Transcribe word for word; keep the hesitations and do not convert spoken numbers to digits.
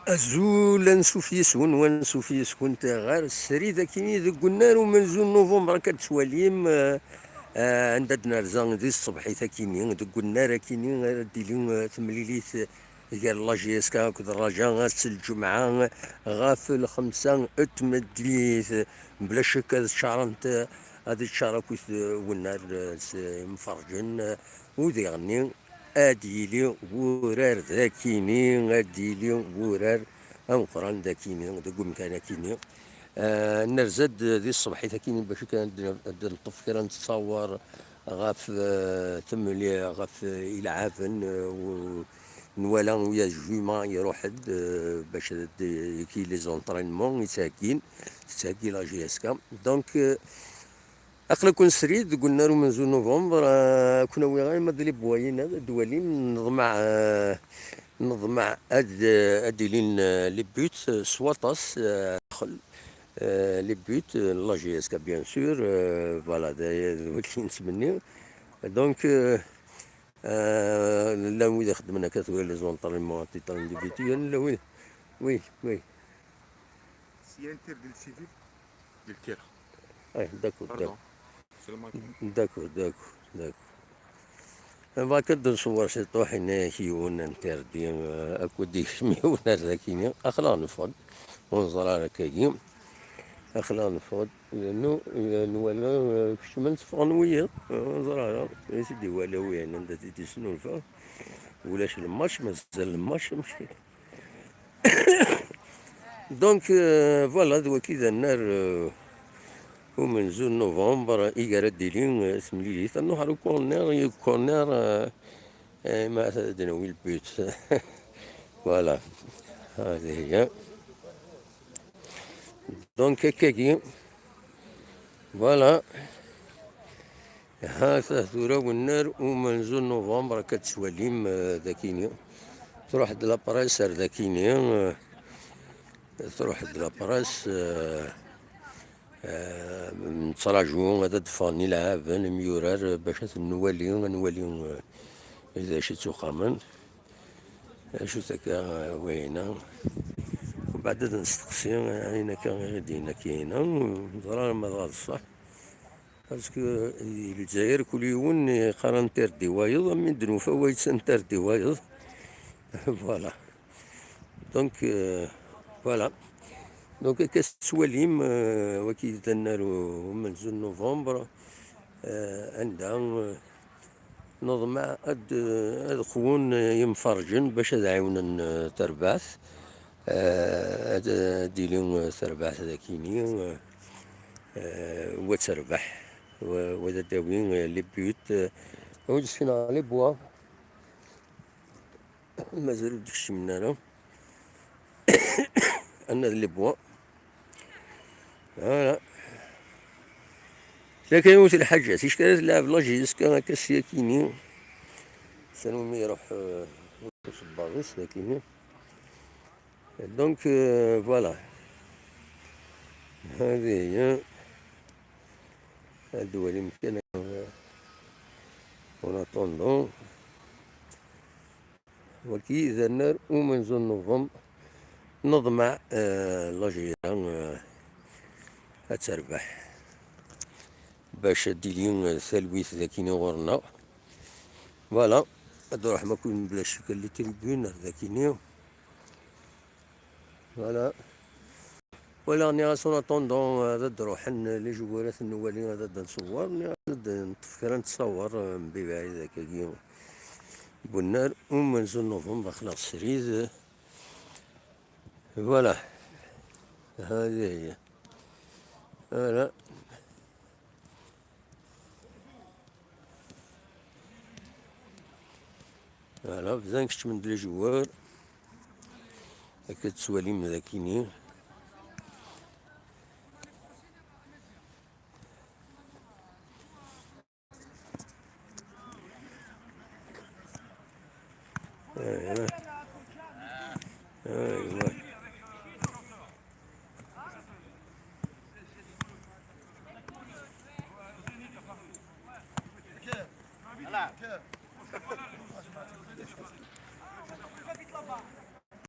Azul, ansuf yes-wen, wansuf yes-went ɣer srid akini deg unnar umenzu n november, akka d-twalim, eh, eh, anda d-nerza di tṣebḥit akini, deg unnar akini ara d-tili, eh, temlilit gar la J S K akked Raja ass n lǧemɛa ɣef lxemsa n tmeddit. Bla ccek ad ččarent, ad ččar akkit, eh, wennar, eh, s imferrǧen, eh, u diɣenni ad yili wurar d akini, ad yili wurar ameqqran d akini, deg umkan akini. Eh, nerza-d di tṣebḥit akini bac kan ad d-, ad d-neṭṭef kra n ttṣawer ɣef, eh, temli-, ɣef, eh, ilɛaben, eh, u-, nwala uya Juma iruḥ-d, eh, bac ad d-, yekki les entraînements i ttheggin, tettheggi la J S K. Donc, eh, aql-aken srid deg unnar umenzu n novembre, eh, ad ken-awiɣ arma d les Bois-in ad d-twalim, neḍmeɛ, eh, neḍmeɛ ad, ad ilin, eh, les buts, eh, s waṭas, eh, daxel, eh, les buts, eh, la J S K, bien sûr, eh, voilà, d, d wakken nettmenni. Donc, eh, eh, llan wid ixeddmen akka tura les entraînements, titres individuels, llan wid, oui, oui. S'il y a interdit civil, il tire. Eh, d'accord, pardon. D'accord. C'est le manquement. D'accord, d'accord, d'accord. Bɣa kan ad nṣewwer ciṭuḥ, yenna-yak yiwen interdit, eh, akked yekcem yiwen ar dakini, aql-aɣ neffeɣ-d, ur neẓri ara akkagi, aql-aɣ neffeɣ-d, yernu, eh, nwala, eh, kecmen tteffɣen wiyaḍ, eh, ur neẓri ara, i t-id-iwala wihin anda t-id-isnulfa, ulac lemmac, mazal lemmac, amek? Donc, euh, voilà, d waki d annar, euh, umenzu n novembre, i gara d-ilin, euh, temlilit. Ad nruḥ ar ukurner, i ukurner, euh, eh, ma ad d-nawi le but. Voilà. هذه هي. Donc, akkagi. Voilà. Ha-t-a tura wennar umenzu n novembre, akka d-tettwalim, eh, dakini. Truḥ-d la presse ar dakini, eh, truḥ-d la presse, eh, eh, nettraǧu ad d-ffɣen ilɛaben, imyurar, eh, bac ad ten-nwali, ad nwali, eh, d acu i ttuqamen. Acu-t akka, eh, wayna? Mbeɛd ad nesteqsi, eh, ayen akka i ɣ-d-yenna kayna, ur neẓri ara ma dɣa d ṣṣeḥ. Parce que, eh, di Lezzayer kul yiwen yeqqar interdit wayeḍ, am i d-nufa wayeḍ s interdit wayeḍ. Voilà. Donc, euh, voilà. Donc, akka tettwalim, euh, waki d annar u-, umenzu n novembre, euh, anda, euh, neḍmeɛ ad, ad qwun yimferrǧen bac ad ɛiwnen, euh, tarbaɛt, euh, ad, ad d-tili, euh, tarbaɛt dakini, euh, euh, wa ad terbeḥ, wa, wa ad d-tawi, euh, les buts, euh, ur d-ssneɣ les Bois. Mazal ur d-kecmen ara. Anna d les Bois. Voilà. Lakin ur telḥaǧa. Ticki ara tleɛb la J S K akka s yakini. Sani mi iruḥ, euh, usebbaḍ-is dakini. Donc, euh, voilà. هذه هي. Ad d-walim kan, euh, en attendant. Waki d annar umenzu n novembre, neḍmeɛ, eh, la J S K, eh, ad terbeḥ bac ad d-tili, eh, talwit dakini ɣur-neɣ. Voilà, ad d-ruḥem akk mebla ccek les tribunes ar dakini. Voilà. Wala, nniɣ-as en attendant, eh, ad d-ruḥen les joueurs ad ten-nwali, ad d-nṣewwer, nniɣ-as ad d-neṭṭef kra n ttṣawer, eh, mbibaɛid akkagi. Bunnar, umenzu n novembre, aql-aɣ srid. Voilà. هذه هي. Voilà. Voilà, bdan keččmen-d les joueurs. Akka tettwalim dakini.